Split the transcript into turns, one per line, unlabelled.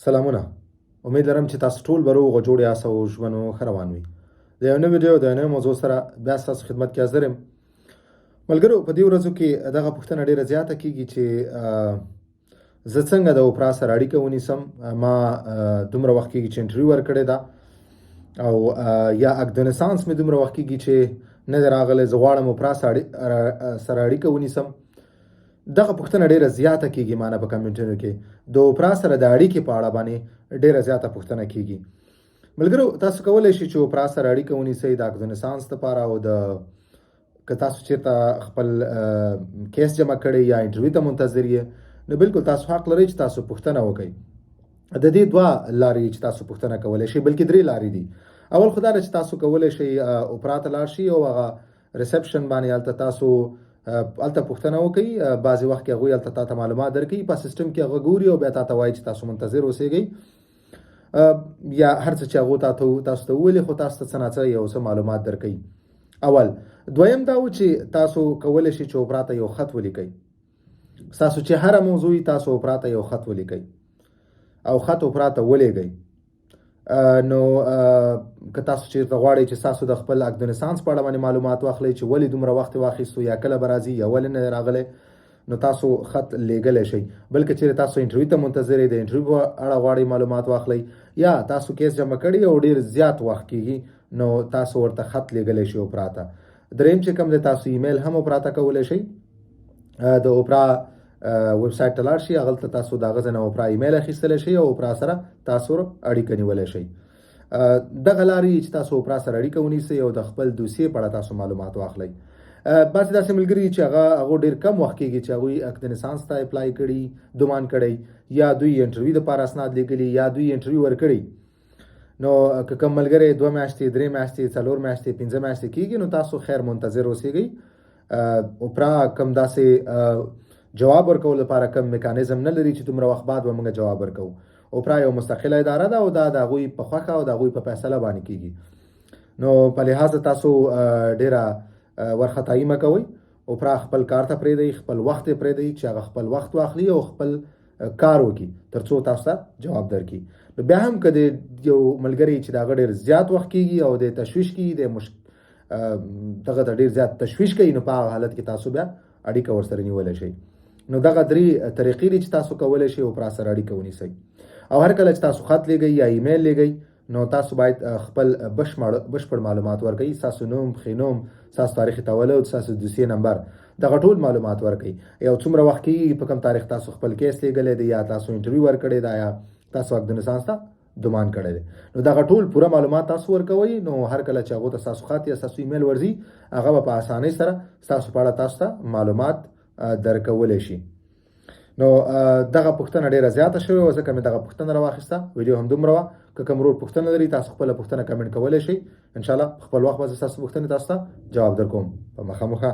سلامونه، امید لرم چې تاسو ټول به روغ او جوړ یاست او ژوند مو ښه روان وي. د یو نوي ویډیو د یو نوي موضوع سره بیا ستاسو خدمت کې حاضر یم. ملګرو، په دې ورځو کې دغه پوښتنه ډیره زیاته کیږي چې زه څنګه د اوپرا سره اړیکه ونیسم. ما دومره وخت کیږي چې انټرویو ورکړې ده او یا اکدنسانس مې دومره وخت کیږي چې نه دی راغلی، زه غواړم اوپرا سره اړیکه ونیسم. دغه پوښتنه ډیره زیاته کیږي مانه په کمنټونو کې د اوپرا سره د اړیکې په اړه باندې ډیره زیاته پوښتنه کیږي. ملګرو، تاسو کولی شئ چې اوپرا سره اړیکه ونیسئ د اکدنسانس لپاره، او د که تاسو چیرته خپل کیس جمع کړی یا انټرویو ته منتظر یې، نو بالکل تاسو حق لرئ چې تاسو پوښتنه وکړئ. د دې دوه لارې چې تاسو پوښتنه کولی شئ، بلکې درې لارې دي. اول خو دا ده چې تاسو کولی شئ اوپرا ته لاړ شئ او هغه reception باندې هلته تاسو هلته پوښتنه وکړئ. بعضې وخت کې هغوی هلته تاته معلومات درکوي، په سیستم کې هغه ګوري او بیا تاته وایي چې تاسو منتظر اوسېږئ، یا هر څه چې هغو تاسو ته وویلي، خو تاسو ته څه ناڅه یو څه معلومات درکوي. اول. دویم دا و چې تاسو کولی شئ چې اوپرا ته یو خط ولیکئ. ستاسو چې هره موضوع وي، تاسو اوپرا ته یو خط ولیکئ او خط اوپرا ته ولیږئ. نو که تاسو چیرته غواړئ چې تاسو د خپل اکدنسانس په اړه باندې معلومات واخلئ چې ولې دومره وخت واخیستو یا کله به راځي یا ولې نه راغلی، نو تاسو خط لیږلی شئ. بل که چیرې تاسو انټرویو ته منتظر یئ، د انټرویو په اړه غواړئ معلومات واخلئ، یا تاسو کیس جمع کړی او ډیر زیات وخت کیږي، نو تاسو ورته خط لیږلی شئ اوپرا ته. دریم چې کوم دی، تاسو ایمیل هم اوپرا ته کولی شئ. د اوپرا ویب سایټ ته لاړ شئ، هغلته تاسو د هغه ځای نه اوپرا ایمیل اخیستلی شئ او اوپرا سره تاسو اړیکه نیولی شئ. دغه لارې چې تاسو اوپرا سره اړیکه ونیسئ او د خپل دوسیې په اړه تاسو معلومات واخلئ. بعضې داسې ملګري چې هغه ډېر کم وخت کېږي چې هغوی اکدنسانس ته apply کړي، دومان کړی، یا دوی انټرویو دپاره اسناد لیږلي، یا دوی انټرویو ورکړي. نو که کوم ملګری 2 میاشتې، 3 میاشتې، 4 میاشتې، 5 میاشتې کېږي، نو تاسو خیر منتظر اوسېږئ. اوپرا کوم داسې جواب ورکولو لپاره کوم میکانیزم نه لري چې دومره وخت بعد به موږ جواب ورکوو. اوپرا یو مستقله اداره ده او دا د هغوی په خوښه او د هغوی په فیصله باندې کېږي. نو په لحاظ تاسو ډېره ورخطایي مه کوئ. اوپرا خپل کار ته پرېږدئ، خپل وخت یې پرېږدئ چې هغه خپل وخت واخلي او خپل کار وکړي تر څو تاسو ته جواب درکړي. نو بیا هم که د یو ملګری چې د هغه ډېر زیات وخت کېږي او د تشویش کېږي، د دغه ته ډېر زیات تشویش کوي، نو په هغه حالت کې تاسو بیا اړیکه ورسره نیولی شئ. نو دغه درې طریقې دي چې تاسو کولی شئ اوپرا سره اړیکه ونیسئ. او هر کله چې تاسو خط لیږئ یا ایمیل لیږئ، نو تاسو باید خپل بشپړ معلومات ورکړئ. ستاسو نوم، خینوم، ستاسو تاریخ تولد، ستاسو دوسیې نمبر، دغه ټول معلومات ورکړئ. یو څومره وخت کېږي، په کوم تاریخ تاسو خپل کیس لیږلی دی، یا تاسو انټرویو ورکړې ده، یا تاسو اکدنسانس ته دومان کړی دی، نو دغه ټول پوره معلومات تاسو ورکوئ. نو هر کله چې هغو ته ستاسو خط یا ستاسو ایمیل ورځي، هغه به په اسانۍ سره ستاسو په اړه تاسو ته معلومات درکولی شي. نو دغه پوښتنه ډیره زیاته شوې وه، ځکه مې دغه پوښتنه راواخیسته. ویډیو هم دومره وه. که کوم ورور پوښتنه لري، تاسو خپله پوښتنه کمنټ کولی شئ. انشاءالله په خپل وخت به زه ستاسو پوښتنې تاسو ته جواب درکوم. په مخه مو ښه.